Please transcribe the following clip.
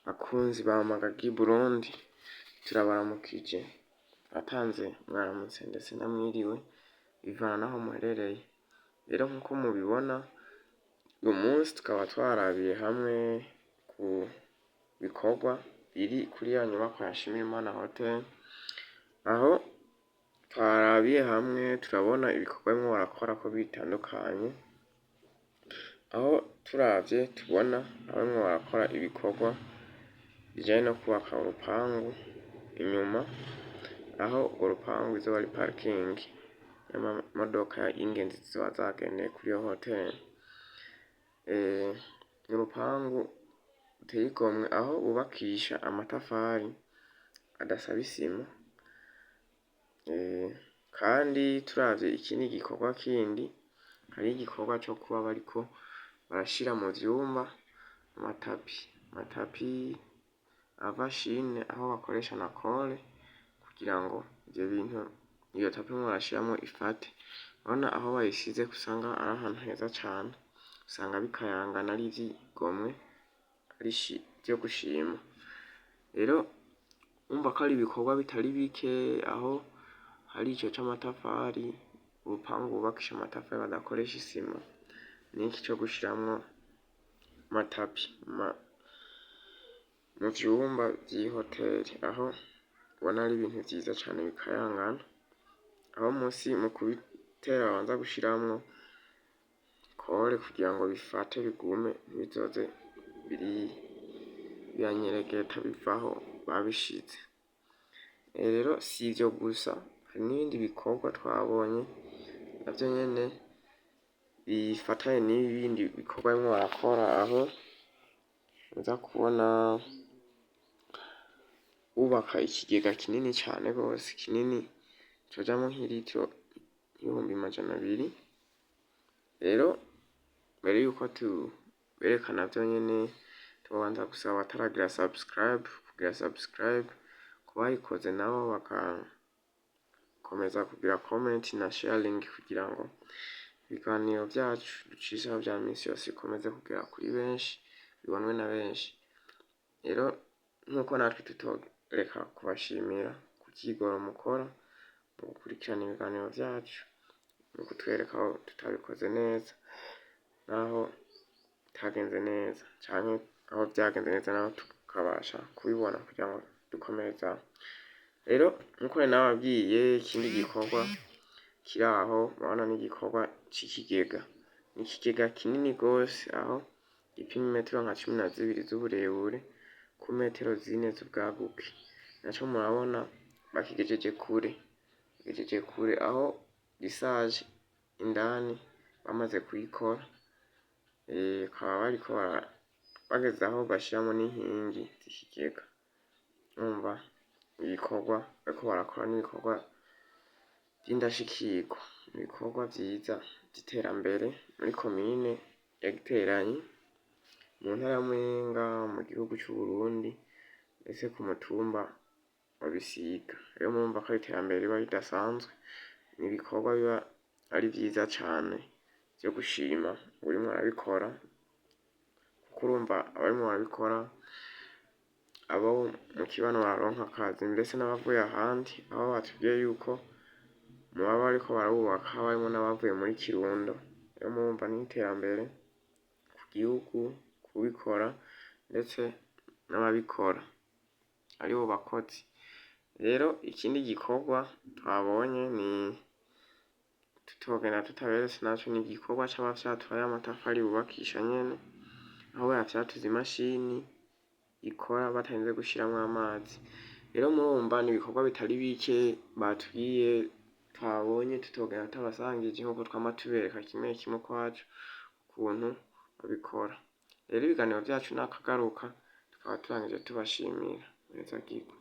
Bakunzi ba Magagi Burundi, turabaramukije, abatanze mwaramutse ndetse na mwiriwe bivana naho muherereye. Rero nkuko mubibona, uyu munsi tukaba twarabiye hamwe ku bikorwa biri kuri ya nyubakwa ya Nshimirimana Hotel, aho twarabiye hamwe turabona ibikorwa barimwo barakora ko bitandukanye, aho turavye tubona barimwo barakora ibikorwa bijanye no kubaka urupangu inyuma, aho urwo rupangu izoba ari parikingi y'amamodoka y'ingenzi zizoba zagendeye kuri iyo hoteli. Urupangu ruteye igomwe aho bubakisha amatafari adasaba isima, kandi turavye ikindi gikorwa kindi, hariho igikorwa co kuba bariko barashira mu vyumba amatapi, amatapi ava Chine aho bakoresha na colle kugira ngo ivyo bintu iyo tapi barimwo barashiramwo ifate. Urabona aho bayishize usanga ari ahantu heza cane, usanga bikayangana ari ivy'igomwe, ari ivyo gushima. Rero urumva ko ari ibikorwa bitari bike, aho hari ico c'amatafari, urupangu bubakisha amatafari badakoresha isima, n'iki co gushiramwo amatapi mu vyumba vy'ihoteli, aho ubona ari ibintu vyiza cane bikayangana, aho musi mu kubitera babanza gushiramwo colle kugira ngo bifate bigume, ntibizoze biranyeregeta bivaho babishize. Rero sivyo gusa, hari n'ibindi bikorwa twabonye navyo nyene bifatanye n'ibi bindi bikorwa barimwo barakora, aho uza kubona bubaka ikigega kinini cane gose, kinini cojamwo nk'iritiro 200,000. Rero mbere yuko tubereka navyo nyene, tubanza gusaba abataragira subscribe kugira subscribe, kubayikoze nabo bagakomeza kugira comment na sharing kugira ngo ibiganiro vyacu ducishaho vya misi yose bikomeze kugera kuri benshi, bibonwe na benshi. Rero nkuko natwe tutoreka kubashimira ku kigoro mukora mu gukurikirana ibiganiro vyacu, mu kutwereka aho tutabikoze neza naho bitagenze neza, canke aho vyagenze neza naho tukabasha kubibona kugira ngo dukomereze aho. Rero nkuko nari nababwiye, ikindi gikorwa kiri aho murabona n'igikorwa c'ikigega. Ni ikigega kinini gose, aho gipima imetero nka 12 z'uburebure ku metero 4 z'ubwaguke. Naco murabona bakigejeje kure, bakigejeje kure, aho gishaje indani bamaze kuyikora, bakaba bariko bageze aho bashiramwo n'inkingi z'ikigega. Urumva ibikorwa bariko barakora n'ibikorwa vy'indashikirwa, ibikorwa vyiza vy'iterambere muri komine ya Giteranyi, mu ntara ya Muyinga, mu gihugu c'Uburundi, ndetse ku mutumba wa Bisiga. Rero murumva ko ari iterambere riba ridasanzwe, n'ibikorwa biba ari vyiza cane vyo gushima uwurimwo arabikora, kuko urumva abarimwo barabikora abo mu kibano bararonka akazi, ndetse n'abavuye ahandi, aho batubwiye yuko mu baba bariko barabubaka haba harimwo n'abavuye muri Kirundo. Rero murumva n'iterambere ku gihugu, kubikora ndetse n'ababikora aribo bakozi. Rero ikindi gikorwa twabonye ni tutogenda tutaberetse naco, ni igikorwa c'abafyatura y'amatafari bubakisha nyene, aho bayafyatuza imashini ikora batarinze gushiramwo amazi. Rero murumva ni ibikorwa bitari bike batubwiye twabonye tutogenda tutabasangije, nkuko twama tubereka kimwe kimwe ukwaco ukuntu babikora. Rero ibiganiro vyacu nakagaruka, tukaba turangije tubashimira. Mwezagirwe.